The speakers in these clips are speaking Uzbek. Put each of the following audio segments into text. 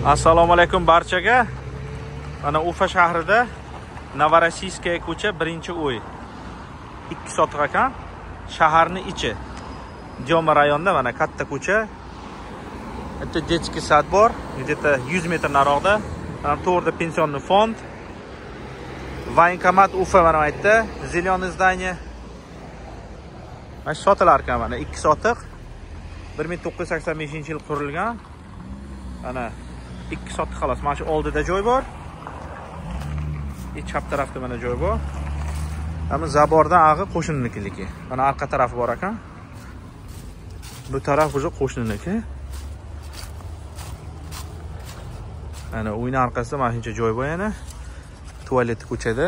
Assalomu alaykum barchaga. Mana Ufa shahrida Novorossiyskaya ko'cha 1-uy. 2 sotix ekan. Shaharning ichi. Dyoma rayonida mana katta ko'cha. Bitta детский сад bor, где-то 100 metr naroqda. Mana to'g'rida pensionный fond. Военкомат Ufa mana bu yerda, зеленое здание. Mana sotilar ekan mana 2 sotix. 1985-yil qurilgan. Mana 2 sotix xolos. Mana shu oldida joy bor. Chap tarafda mana joy bor. Mana zabordan ag'i qo'shninikiligi. Mana arqa tarafi bor ekan. Bu taraf уже qo'shniniki. Mana uyning orqasida mana shuncha joy bor yana. Tualet ko'chada.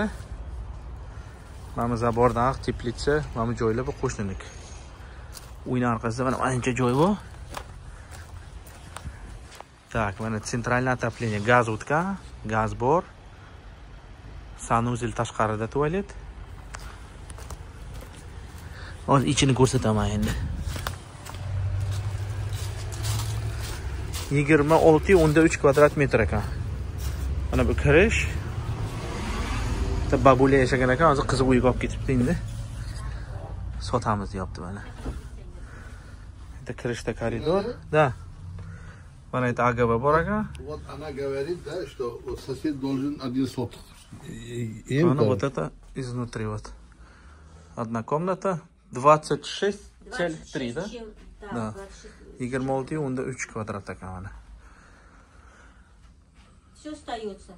Mana zabordan aq teplitsa, mana bu joylar bu qo'shniniki. Uyning orqasida mana shuncha joy bor. Так, mana центральное отопление, gaz o'tgan, gaz bor. Sanuzel tashqarida tualet. Hozir ichini ko'rsataman endi. 26.3 kvadrat metr ekan. Mana bu kirish. Bitta babulya yashagan ekan, hozir qizi uyga olib ketibdi endi. Sotamiz deyapti mana. Bitta kirishda koridor. Да. Mana это АГВ bor ekan. Вот она говорит, да, что вот сосед должен один сотых. Она вот это изнутри вот. Одна комната 26,3, да? Да. 26.3 kvadrat ekan mana. Все остается.